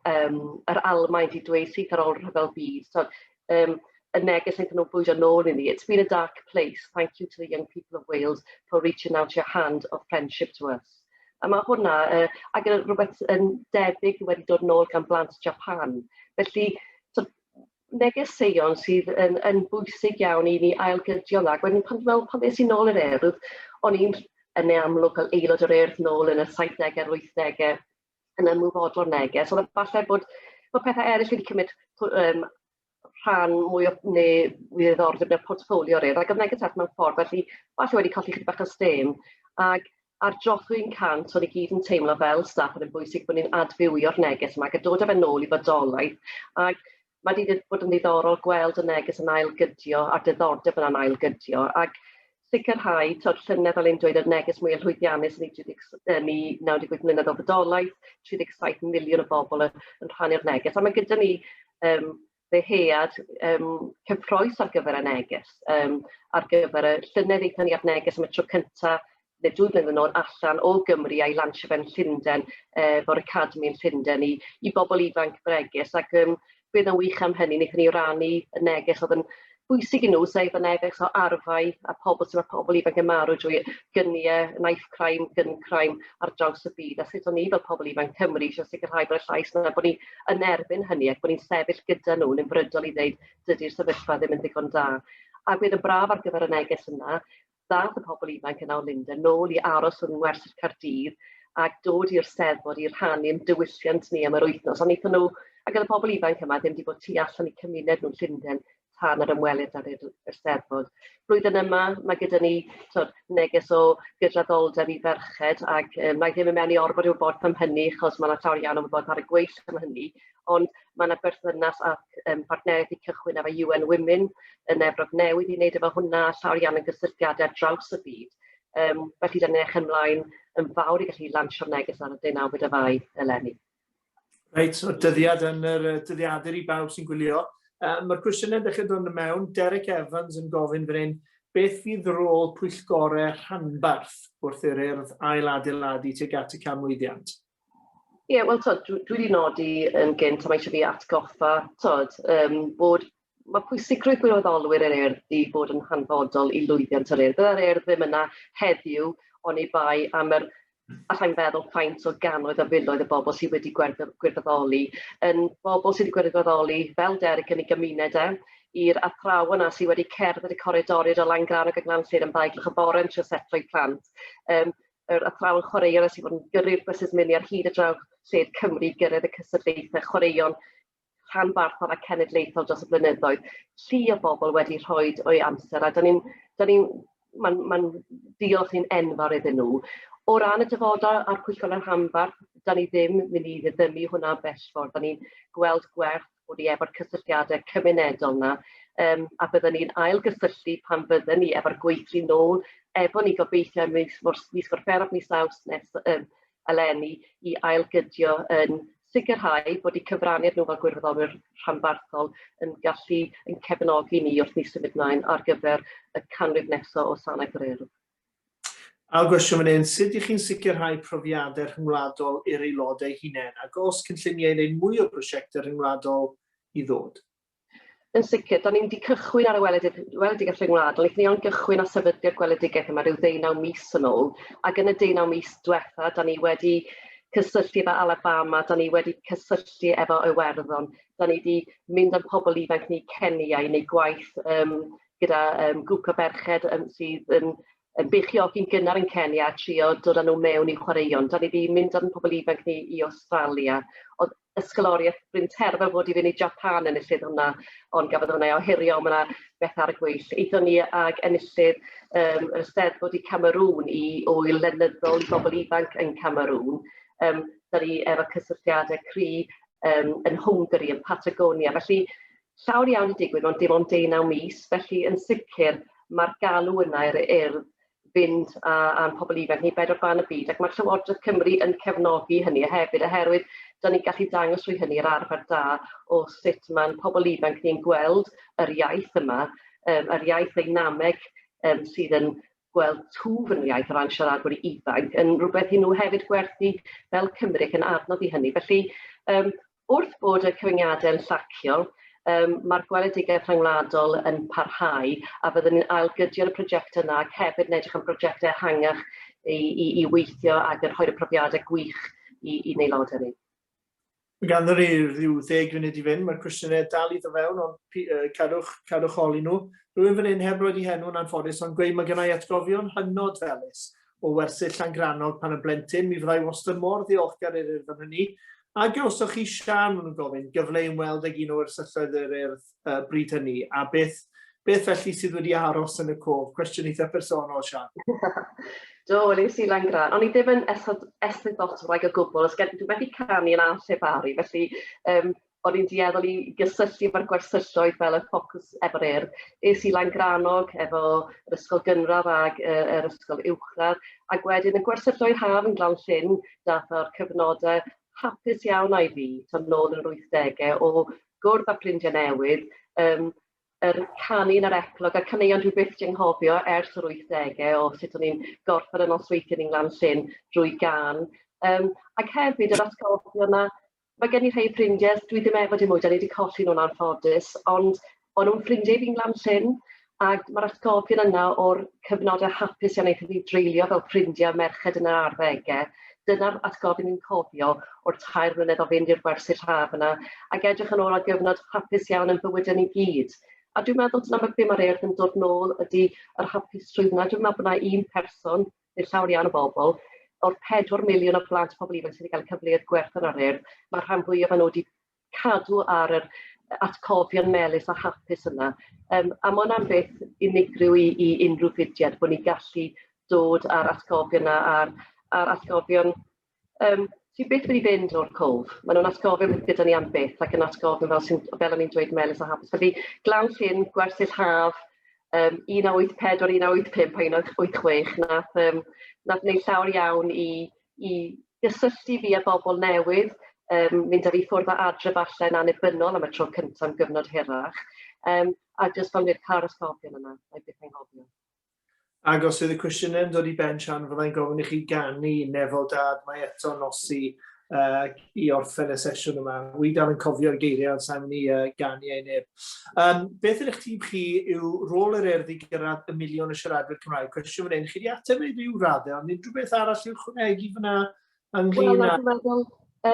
um, yr Almaen di dweud syth ar ôl rhyfel byd. So, um, y neges wnaethon nhw bwydo nôl i ni. It's been a dark place. Thank you to the young people of Wales for reaching out your hand of friendship to us. A mae hwnna, uh, ac yn rhywbeth yn debyg wedi dod nôl gan blant Japan. Felly, so, negeseuon sydd yn, yn bwysig iawn i ni ailgydio yna. Ac wedyn pan, fel, pan ddes i nôl i'r Urdd, o'n i'n yn ei amlwg fel aelod o'r Urdd nôl yn y 70au a'r 80au yn ymwybodol o'r neges, ond falle bod Mae pethau eraill wedi cymryd um, rhan mwy o, neu fwy o ddiddordeb mewn portffolio Urdd, ac oedd neges arall mewn ffordd, felly falle wedi colli chydig bach o stêm. Ac ar drothwy'n 100, o'n i gyd yn teimlo fel staff oedd yn bwysig bod ni'n adfywio'r neges yma ac yn dod â fe nôl i fodolaeth. Ac mae wedi bod yn ddiddorol gweld y neges yn ailgydio a'r diddordeb yna'n ailgydio. Ac sicrhau, tod, llynedd fel ein dweud, yr neges mwyaf llwyddiannus yn ei 30, yn ei 98 mlynedd o fodolaeth, 37 miliwn o bobl yn, yn rhannu'r neges. A mae gyda ni um, ddyhead um, cyffroes ar gyfer y neges, um, ar gyfer y llynedd aethon ni ar neges am y tro cyntaf neu dwy flynedd yn ôl allan o Gymru a'i lansio fe'n Llundain, efo'r Academy yn Llundain i, i bobl ifanc bregus. Ac um, bydd yn wych am hynny, wnaethon ni rannu y neges oedd yn bwysig i nhw, sef y neges o arfau a pobl sydd mae pobl ifanc yn marw drwy gyniau, knife crime, gun crime ar draws y byd, a sut o'n ni fel pobl ifanc Cymru eisiau sicrhau bod y llais yna, bod ni yn erbyn hynny ac bod ni'n sefyll gyda nhw yn ymbrydol i ddeud dydy'r sefyllfa ddim yn ddigon da. A bydd yn braf ar gyfer y neges yna, ddath y pobl ifanc yna o Lundain nôl i aros yng Ngwersyll Caerdydd ac dod i'r Steddfod i rhannu ein diwylliant ni am yr wythnos. A wnaethon nhw, ac oedd y pobl ifanc yma ddim wedi bod tu allan i cymuned nhw'n Llundain tan yr ymweliad ar yr Eisteddfod. Blwyddyn yma, mae gyda ni twod, neges o gydraddoldeb i ferched, ac um, na i ddim yn mewn i orfod i wybodaeth am hynny, achos mae yna llawer iawn o wybodaeth ar y gweill am hynny, ond mae yna berthynas ac um, partneriaeth i cychwyn efo UN Women yn Efrog Newydd i wneud efo hwnna, llawer iawn o gysylltiadau ar draws y byd. Um, felly, da ni'n edrych ymlaen yn fawr i gallu lansio'r neges ar y 19 o Fai eleni. Reit, so dyddiad yn yr dyddiadur i bawb sy'n gwylio. Uh, Mae'r cwestiynau'n dechrau dod yn mewn. Derek Evans yn gofyn fan hyn, beth fydd rôl pwyllgorau rhanbarth wrth i'r Urdd ail-adeiladu tuag at y canmlwyddiant? Ie, yeah, wel, tod, dwi, dwi wedi nodi yn gynt, a mae eisiau fi atgoffa, tod, um, bod mae pwysigrwydd gwirfoddolwyr yr Urdd i fod yn hanfodol i lwyddiant yr Urdd. Byddai'r Urdd ddim yna heddiw, oni bai am yr allai'n feddwl faint o gannoedd o filoedd o bobl sydd wedi gwirfoddoli, yn bobl sydd wedi gwirfoddoli fel Derek yn ei gymuned e, i'r athrawon yna sydd wedi cerdded y coridoriad o Langrannog a Glanllyd am ddau gloch y bore yn trio setlo eu plant, um, yr athrawon chwaraeon sydd wedi bod yn gyrru'r bysus mini ar hyd y draw lled Cymru i gyrraedd y cystadlaethau chwaraeon rhanbarthol a cenedlaethol dros y blynyddoedd. Llu o bobl wedi rhoi o'i amser a da ni'n, da ni'n, mae'n ma diolch ni'n enfawr iddyn nhw. O ran y dyfodol a'r pwyllgor yn rhanbarth, da ni ddim mynd i ddiddymu hwnna bell ffordd. Da ni'n gweld gwerth bod ni efo'r cysylltiadau cymunedol yna, um, a byddwn ni'n ailgysylltu pan fyddwn ni efo'r gweithlu nôl, efo ni gobeithio mis, mis Gorffennaf, mis Awst nes um, eleni i ailgydio yn sicrhau bod eu cyfraniad nhw fel gwirfoddolwyr rhanbarthol yn gallu yn cefnogi ni wrth ni symud mlaen ar gyfer y canrif nesaf o Sanau yr Urdd. Ail gwestiwn fan hyn, sut ych chi'n sicrhau profiadau rhyngwladol i'r aelodau hunain, ac oes cynlluniau i wneud mwy o brosiectau rhyngwladol i ddod? Yn sicr, da ni'n wedi cychwyn ar y weledigaeth rhyngwladol. Wnaethon ni ond gychwyn a sefydlu'r gweledigaeth yma rhyw ddeunaw mis yn ôl, ac yn y deunaw mis diwetha, da ni wedi cysylltu efo Alabama, da ni wedi cysylltu efo Iwerddon, da ni wedi mynd â'n pobl ifanc ni Kenya i wneud gwaith um, gyda um, grŵp o ferched um, sydd yn yn beichiogi'n gynnar yn Kenya a trio dod â nhw mewn i chwaraeon. Da ni wedi mynd â'n pobl ifanc ni i Australia. Oedd ysgoloriaeth Bryn Terfel fod i fynd i Japan enillydd hwnna, ond gafodd hwnna ei ohirio, mae yna beth ar y gweill. Aethon ni ag enillydd um, yr Eisteddfod i Cameroon i ŵyl lenyddol i bobl ifanc yn Cameroon. Um, da ni efo cysylltiadau cry um, yn Hungary, yn Patagonia. Felly, llawer iawn i digwydd mewn dim ond deunaw mis, felly yn sicr mae'r galw yna i'r Urdd fynd â, â'n pobl ifanc ni bedwar ban y byd, ac mae Llywodraeth Cymru yn cefnogi hynny hefyd, oherwydd da ni'n gallu dangos trwy hynny yr arfer da o sut mae'n pobl ifanc ni'n gweld yr iaith yma, um, yr iaith ddeinameg um, sydd yn gweld twf yn yr iaith o ran siaradwyr ifanc, yn rhywbeth i nhw hefyd gwerthu fel Cymru ac yn adnodd i hynny. Felly, um, Wrth bod y cyfyngiadau yn llacio, um, mae'r gweledigaeth rhyngwladol yn parhau a fyddwn ni'n ailgydio y prosiect yna ac hefyd yn edrych am brosiectau ehangach i, i, i weithio ac yn rhoi'r profiadau gwych i, i'n aelodau ni. Mae ganddo ni rhyw ddeg funud i fynd, mae'r cwestiynau dal i ddod fewn, ond cadwch, cadwch holi nhw. Rwy'n fan hyn heb roed i henw yn anffodus, ond gweud mae gennau atgofion hynod felys o wersyll Llangrannog pan yn blentyn, mi fyddai wastad mor ddiolchgar i'r Urdd am hynny. A gawsoch chi, Siân, maen nhw'n gofyn, gyfle i ymweld ag un o wersylloedd yr Urdd uh, bryd hynny, a beth, beth felly sydd wedi aros yn y cof? Cwestiwn eitha personol, Siân. Do, wel, es i Langran. O'n i ddim yn eisteddfodwraig o gwbl, os gen, dwi'n methu canu yn all llefaru, felly um, o'n i'n dueddol i gysylltu efo'r gwersylloedd fel y ffocws efo'r Urdd. Es i Langrannog efo yr ysgol gynradd ag yr ysgol uwchradd, ac wedyn y gwersylloedd haf yn Glan Llyn, dath o'r cyfnodau hapus iawn â i fi, so nôl yn yr 80au, o gwrdd â ffrindiau newydd, um, yr canu yn yr eglog, a'r caneuon dwi byth 'di anghofio ers yr 80au o sut o'n i'n gorffen y nosweithiau ni'n Glan Llyn drwy gân. Um, ac hefyd yr atgofion 'na, mae gen i rhai ffrindiau, dwi ddim efo dim mwy, da ni wedi colli nhw'n anffodus, ond o'n nhw'n ffrindiau fi'n Glan Llyn, ac mae'r atgofion yna o'r cyfnodau hapus iawn wnaethon ni dreulio fel ffrindiau merched yn yr arddegau, dyna'r atgofion ni'n cofio o'r 3 mlynedd o fynd i'r gwersyll haf yna, ac edrych yn ôl ar gyfnod hapus iawn yn bywydau ni gyd. A dwi'n meddwl dyna be mae'r Urdd yn dod nôl ydy yr hapusrwydd yna. Dwi'n meddwl bod yna un person, neu llawer iawn o bobl, o'r 4 miliwn o blant pobl ifanc sydd wedi cael cyfleoedd gwerth yn yr Urdd, mae'r rhan fwyaf o'n nhw wedi cadw ar yr atgofion melys a hapus yna. Um, a mae hwnna'n beth unigryw i, i unrhyw fudiad, bod ni'n gallu dod â'r atgofion yna, a'r, a'r atgofion um, sy'n byth wedi fynd o'r cof. Maen nhw'n atgofion bydd gyda ni am byth ac yn atgofion fel, sy'n, fel o'n i'n dweud melys a hapus. Felly, Glan Llyn, Gwersyll Haf, um, 1984, 1985 a 1986, nath, um, nath wneud llawer iawn i, i gysylltu fi â bobl newydd, um, mynd â fi ffwrdd o adre falle yn annibynnol am y tro cyntaf am gyfnod hirach, um, a jyst fel wneud cael ysgogion yna, na'i byth anghofio. Ac os yw y cwestiynau yn dod i ben, Sian, fyddai'n gofyn i chi ganu Nefol Dad, mae eto nosi uh, i orffen y sesiwn yma. Wi dal yn cofio'r geiriau, ond sa'n mynd i uh, ganu ei neb. Um, beth ydych tîm chi yw rôl yr Urdd i gyrraedd y miliwn o siaradwyr Cymraeg? Cwestiwn fan hyn, chi wedi ateb ei ryw raddau, ond unrhyw beth arall i'w chwnegu fyna ynglyn well, â... Meddwl,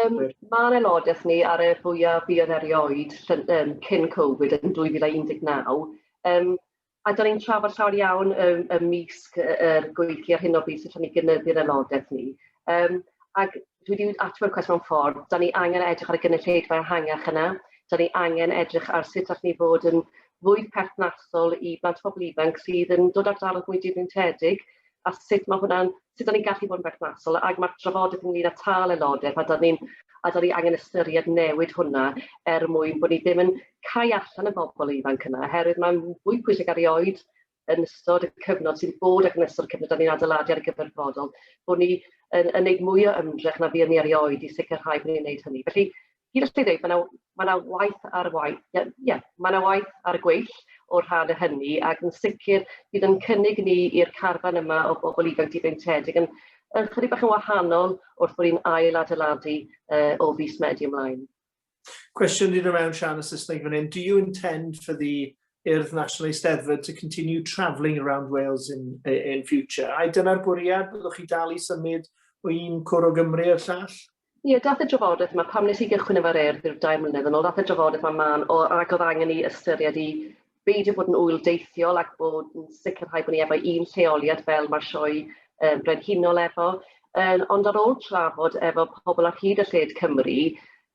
um, mae'n aelodaeth ni ar y fwyaf fuodd erioed um, cyn Covid yn 2019. Um, A dan ni'n trafod llawer iawn ym, ym mysg yr gweithlu ar hyn o bryd sut allwn ni gynyddu'r aelodaeth ni. Um, ac dwi wedi ateb y cwestiwn mewn ffordd, da ni angen edrych ar y gynulleidfa ehangach yna, da ni angen edrych ar sut allwn ni fod yn fwy perthnasol i blant pobl ifanc sydd yn dod ar draws mwy difreintiedig, a sut mae hwnna'n, sut da ni'n gallu bod yn berthnasol, ac mae'r trafodaeth ynglyn â tâl aelodaeth, a da ni'n a da ni angen ystyried newid hwnna er mwyn bod ni ddim yn cau allan y bobl ifanc yna, oherwydd mae'n fwy pwysig erioed yn ystod y cyfnod sydd bod ac yn ystod y cyfnod da ni'n adeiladu ar gyfer dyfodol, bod ni yn, yn gwneud mwy o ymdrech na fuon ni erioed i sicrhau bod ni'n gwneud hynny. Felly, hyd allai ddweud, mae yna ma 'na waith ar y waith, ie, yeah, mae yna waith ar y gweill o'r rhan o hynny, ac yn sicr bydd yn cynnig ni i'r carfan yma o bobl ifanc difreintiedig yn, yn chydig bach yn wahanol wrth bod ni'n ail adeiladu uh, o fis Medi ymlaen. Cwestiwn di mewn Sian y Saesneg fan hyn. Do you intend for the Urdd National Eisteddfod to continue travelling around Wales in, in future? Ai dyna'r bwriad? Byddwch chi dal i symud o un cwr o Gymru i'r llall? Ie, dath y drafodaeth yma, pam nes i gychwyn efo'r Urdd ryw dair mlynedd yn ôl, dath y drafodaeth yma man o, ac oedd angen i ystyried i beidio bod yn ŵyl deithiol ac bod yn sicrhau bod ni efo un lleoliad fel mae'r sioe um, brenhinol efo. Um, ond ar ôl trafod efo pobl ar hyd y lled Cymru,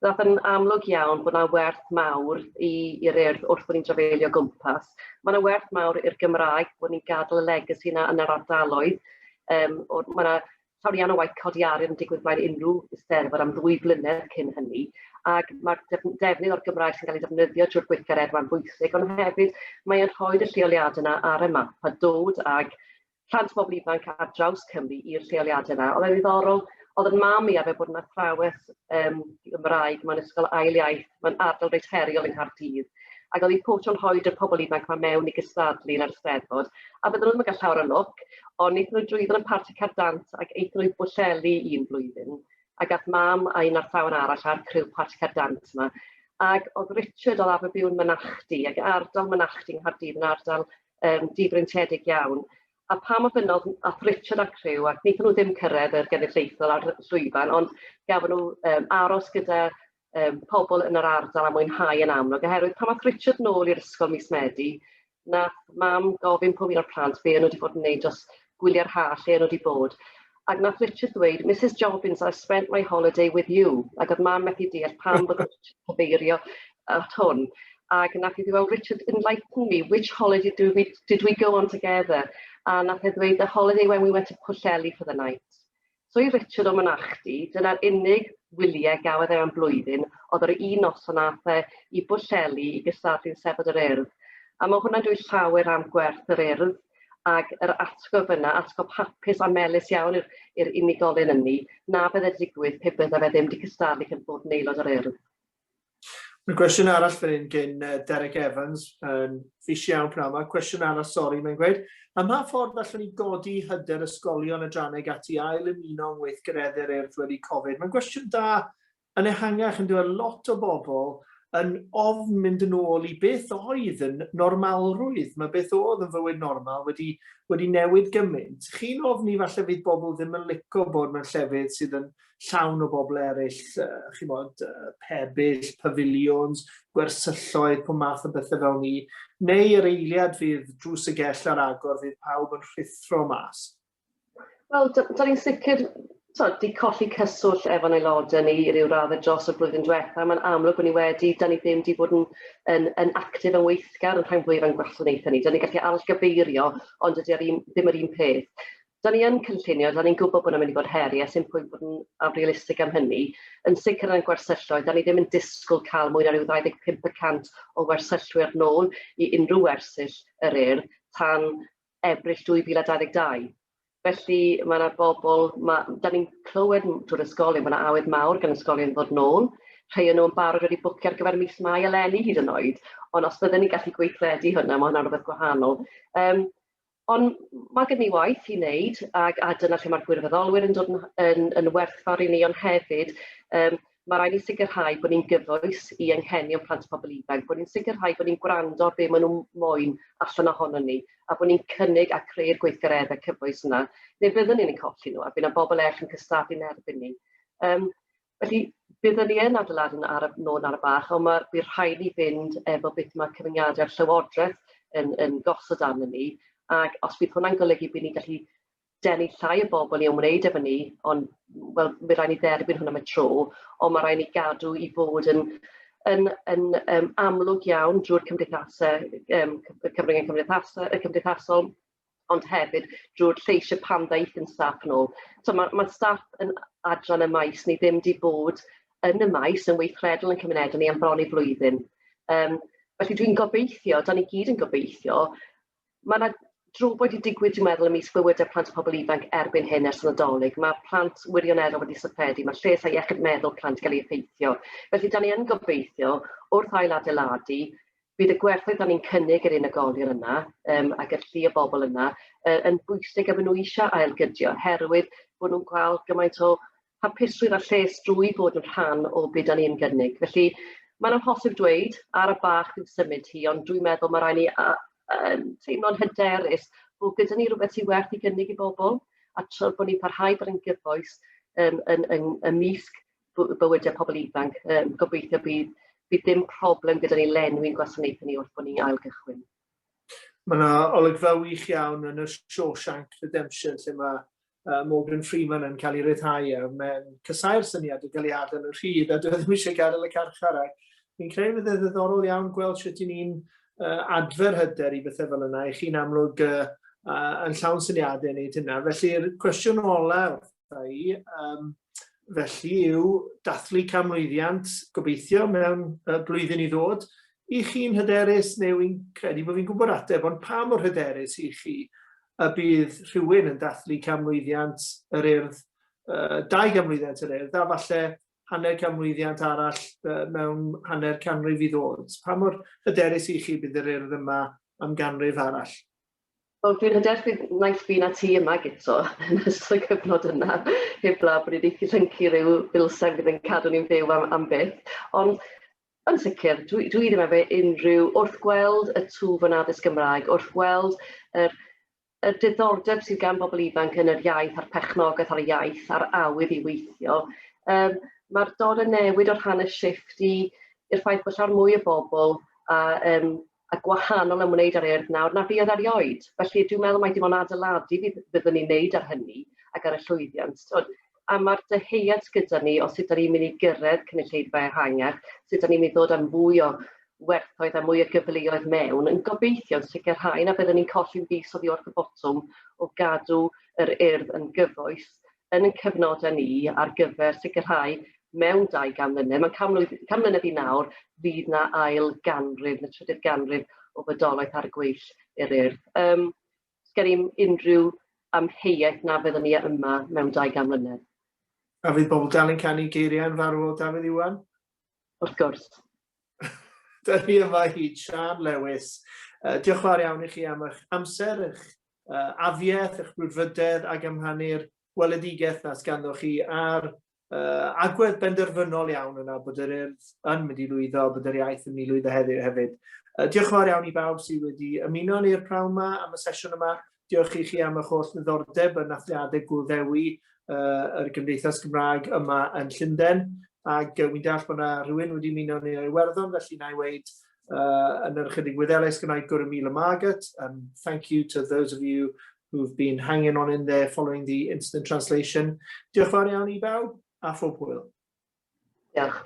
ddath yn amlwg iawn bod yna werth mawr i'r Urdd wrth bod ni'n drafeilio gwmpas. Mae yna werth mawr i'r Gymraeg bod ni'n gadael y legacy yna yn yr ardaloedd. Um, mae yna llawer iawn o waith codi arian yn digwydd blaen unrhyw Eisteddfod am ddwy flynedd cyn hynny, ac mae'r defnydd o'r Gymraeg sy'n cael ei ddefnyddio drwy'r gweithgaredd yma'n bwysig, ond hefyd mae'n rhoi y lleoliadau yna ar y map a dod ag plant bobl ifanc ar draws Cymru i'r lleoliadau yna. Oedd e'n ddiddorol, oedd yn mam i arfer bod yn athrawes um, Gymraeg mewn ysgol ail iaith, mewn ardal reit heriol yng Nghaerdydd, ac oedd hi pob tro'n rhoi y pobl ifanc yma mewn i gystadlu yn yr Eisteddfod, a bydden nhw ddim yn cael llawer o lwc, ond wnaethon nhw drwyddo yn parti Cardant ac aethon nhw i Bwllheli un blwyddyn, ac ath mam a un athrawon arall a'r criw parti Cardant yma, ac oedd Richard oedd arfer byw yn Mynachdy, ac ardal Mynachdy yng Nghaerdydd yn ardal um, difreintiedig iawn, a pam ofynnodd ath Richard a'r criw, ac wnaethon nhw ddim cyrraedd yr genedlaethol ar llwyfan, ond gafon nhw um, aros gyda um, pobl yn yr ardal a mwynhau yn amlwg, oherwydd pan ath Richard nôl i'r ysgol mis Medi, nath mam gofyn pob un o'r plant be o'n nhw wedi bod yn gwneud dros gwyliau'r ha, lle o'n nhw wedi bod. Ac nath Richard ddweud, "Mrs Jobbins, I spent my holiday with you." Ac oedd mam methu deall pam bod Richard cyfeirio at hwn. Ac nath hi ddweud, "Well, Richard, enlighten me, which holiday did we go on together?" A nath e ddweud, "The holiday when we went to Pwllheli for the night." So i Richard o Mynachdy, dyna'r unig wyliau gafodd e am blwyddyn, oedd yr un noson nath e i Bwllheli i gystadlu'n Steddfod yr Urdd. A mae hwnna'n dweud llawer am gwerth yr Urdd ac yr atgof yna, atgof hapus a melys iawn i'r unigolyn ynny, na fydde digwydd pe bydde fe ddim wedi cystadlu cyn bod yn aelod o'r Urdd. Mae cwestiwn arall fan hyn gen Derek Evans, yn fis iawn pnawn yma. Cwestiwn arall, sori, mae'n gweud, ym mha ffordd allwn ni godi hyder ysgolion adranneg at i ail ymuno yng ngweithgareddau'r Urdd wedi Covid? Mae'n gwestiwn da yn ehangach yn dweud lot o bobl yn ofn mynd yn ôl i beth oedd yn normalrwydd. Mae beth oedd yn fywyd normal wedi newid gymaint. Chi'n ofni falle fydd bobl ddim yn lico bod mewn llefydd sydd yn llawn o bobl eraill, chi'mod, pebyll, pafiliwns, gwersylloedd, pob math o bethau fel ni, neu yr eiliad fydd drws y gell ar agor, fydd pawb yn rhuthro mas? Wel, da ni'n sicr so, di colli cyswllt efo'n aelodau ni i ryw raddau dros y blwyddyn diwetha. Mae'n amlwg bod ni wedi, da ni ddim wedi bod yn actif yn weithgar yn rhan fwyaf o'n gwasanaethau ni. Da ni'n gallu arallgyfeirio, ond dydy un, ddim yr un peth. Da ni yn cynllunio, da ni'n gwybod bod yna mynd i fod heriau, sy'n pwynt bod yn afrealistig am hynny. Yn sicr yn gwersylloedd, da ni ddim yn disgwyl cael mwy na rhyw 25% o wersyllwyr nôl i unrhyw wersyll yr Urdd tan Ebrill 2022. Felly mae yna bobl, da ni'n clywed drwy'r ysgolion, mae yna awydd mawr gan ysgolion ddod nôl. Rhai o'n nhw yn barod wedi bwcio ar gyfer mis Mai eleni hyd yn oed, ond os byddwn ni'n gallu gweithredu hwnna, mae hwnna'n rhywbeth gwahanol. Ond mae gen i waith i wneud, ac, a dyna lle mae'r gwirfoddolwyr yn dod yn werthfawr i ni, ond hefyd mae rhaid ni sicrhau bod ni'n gyfoes i anghenion plant a pobl ifanc, bod ni'n sicrhau bod ni'n gwrando ar be maen nhw'n moyn allan ohono ni, a bod ni'n cynnig a creu'r gweithgareddau cyfoes yna, neu fyddwn ni'n eu colli nhw, a bydd yna bobl eraill yn cystadlu'n erbyn ni. Felly, byddwn ni yn adeiladu'n ar nôl ar y bach, ond mae, bydd rhaid ni fynd efo beth mae cyfyngiadau'r Llywodraeth yn gosod arno ni, ac os bydd hwnna'n golygu bydd ni'n gallu denu llai o bobl i ymwneud efo ni, ond wel, mae rhaid ni dderbyn hwnna am y tro, ond mae rhaid ni gadw i fod yn amlwg iawn drwy'r cymdeithasau, cyfryngau cymdeithasol, cymdeithasol, ond hefyd drwy'r lleisiau pan ddaeth yn staff nôl. So mae staff yn adran y maes ni ddim wedi bod yn y maes yn weithredol yn cymunedau ni am bron i flwyddyn. Felly dwi'n gobeithio, da ni gyd yn gobeithio, mae yna dro wedi digwydd, dwi'n meddwl, ymysg bywydau plant a pobl ifanc erbyn hyn ers y Nadolig. Mae plant wirioneddol wedi syfedu, mae lles a iechyd meddwl plant gael ei effeithio. Felly, da ni yn gobeithio, wrth ail-adeiladu, bydd y gwerthoedd da ni'n cynnig i'r unigolion yna ac yr llu o bobl yna yn bwysig a maen nhw eisiau ailgydio, herwydd bod nhw'n gweld gymaint o hapusrwydd a lles drwy fod yn rhan o beth da ni'n gynnig. Felly, mae'n amhosib dweud ar y bach i'w symud hi, ond dwi'n meddwl mae rhaid ni teimlo'n hyderus bod gyda ni rhywbeth sy'n werth i gynnig i bobl, a tra bod ni'n parhau bod yn gyfoes ymysg bywydau pobl ifanc, gobeithio bydd ddim problem gyda ni lenwi'n gwasanaethau ni wrth bod ni'n ailgychwyn. Mae yna olygfa wych iawn yn y Shawshank Redemption lle mae Morgan Freeman yn cael ei ryddhau a mae'n casau'r syniad o gael ei adael yn rhydd a dwi e ddim eisiau gadael y carchar ac fi'n credu fydd e ddiddorol iawn gweld sut i ni'n adfer hyder i bethau fel yna. I chi'n amlwg yn llawn syniadau yn wneud hynna. Felly'r cwestiwn ola wrtha i, felly yw dathlu canmlwyddiant gobeithio mewn blwyddyn i ddod. I chi'n hyderus, neu wy'n credu bod fi'n gwybod ateb, ond pa mor hyderus i chi y bydd rhywun yn dathlu canmlwyddiant yr Urdd, 200 mlwyddiant yr Urdd, a falle hanner canmlwyddiant arall mewn hanner canrif i ddod? Pa mor hyderus i chi bydd yr Urdd yma am ganrif arall? Wel, dwi'n hyderus bydd naill fi na ti yma, Guto, yn ystod y cyfnod yna, heblaw bod ni wedi llyncu rhyw bilsen fydd yn cadw ni'n fyw am byth. Ond yn sicr, dwi ddim efo unrhyw, wrth gweld y twf yn addysg Gymraeg, wrth gweld yr diddordeb sydd gan bobl ifanc yn yr iaith a'r perchnogaeth ar y iaith a'r awydd i weithio, mae'r dod yn newid o'r rhan y shifft i'r ffaith bod llawer mwy o bobl a gwahanol ymwneud â'r Urdd nawr na fuodd erioed. Felly dwi'n meddwl mai dim ond adeiladu fyddwn ni'n neud ar hynny. ac ar y llwyddiant. T'wod, a mae'r dyheuad gyda ni o sut 'dan ni'n mynd i gyrraedd cynulleidfa ehangach, sut 'dan ni'n mynd i ddod â mwy o werthoedd a mwy o gyfleoedd mewn, yn gobeithio yn sicrhau na byddwn ni'n colli'n bys oddi wrth y botwm o gadw yr Urdd yn gyfoes yn ein cyfnodau ni ar gyfer sicrhau mewn 200 mlynedd, mae'n 100 mlynedd i nawr, fydd na ail ganrif neu trydydd ganrif o fodolaeth ar y gweill i'r Urdd. Sgen i'm unrhyw amheuaeth na fyddwn ni yma mewn 200 mlynedd. A fydd bobl dal yn canu geiriau anfarwol Dafydd Iwan? Wrth gwrs. Dyna ni yma hyd, Siân Lewis. Diolch yn fawr iawn i chi am eich amser, eich afiaeth, eich brwdfrydedd ac am rhannu'r weledigaeth na sganddo chi a'r agwedd benderfynol iawn yna bod yr Urdd yn mynd i lwyddo, bod yr iaith yn mynd i lwyddo heddiw hefyd. Diolch yn fawr iawn i bawb sydd wedi ymuno ni'r prawn yma am y sesiwn yma. Diolch i chi am eich holl ddiddordeb yn nathliadau Gŵyl Ddewi yr Gymdeithas Gymraeg yma yn Llundain. Ac wy'n deall bod yna rhywun wedi ymuno ni o Iwerddon, felly na i weud yn yr ychydig Wyddeleg sgynna i Go raibh míle maith agat. Thank you to those of you who've been hanging on in there following the instant translation. Diolch fawr iawn i bawb, a phob hwyl. Diolch.